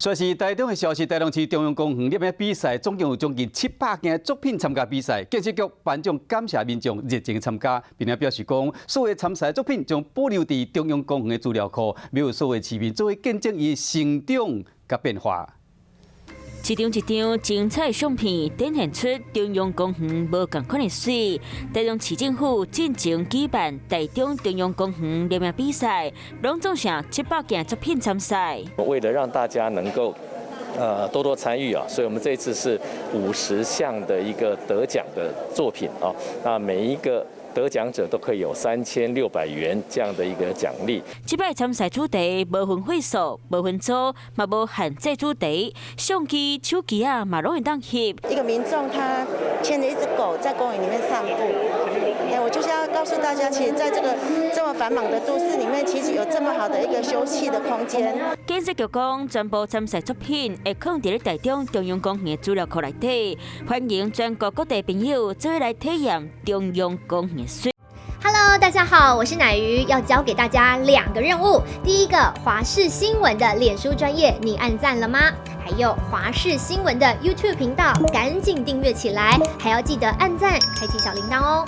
煞是台中的消息，台中市中央公園攝影比賽，總共有將近700件作品參加比賽。建設局頒獎感謝民眾熱情參加，並且表示講，所有參賽作品將保留佇中央公園的資料庫，予所有市民做伙見證伊成長佮變化。一張一張精彩相片，展現出中央公園無仝款的媠。台中市政府進前舉辦台中中央公園攝影比賽，攏總成700件作品參賽。為了讓大家能夠多多參與啊，所以我們這次是50項的一個得獎的作品啊，那每一個得獎者都可以有3600元這樣的一個獎勵。這擺參賽主題無分歲數、無分組，嘛無限制主題，相機、手機仔嘛攏會當翕。一個民眾他牽着一隻狗在公園裡面散步，哎，我就是要告訴大家，其實在這個這麼繁忙的都市裡面，其實有這麼好的一個休憩的空間。建設局講，全部參賽作品會囥佇咧台中中央公園的資料庫內底，歡迎全國各地朋友做伙來體驗中央公園的媠。 Hello，大家好，我是奶魚，要交給大家兩個任務。第一個，華視新聞的臉書專頁，你按讚了嗎？還有華視新聞的 YouTube 頻道，趕緊訂閱起來，還要記得按讚，開啟小鈴鐺哦。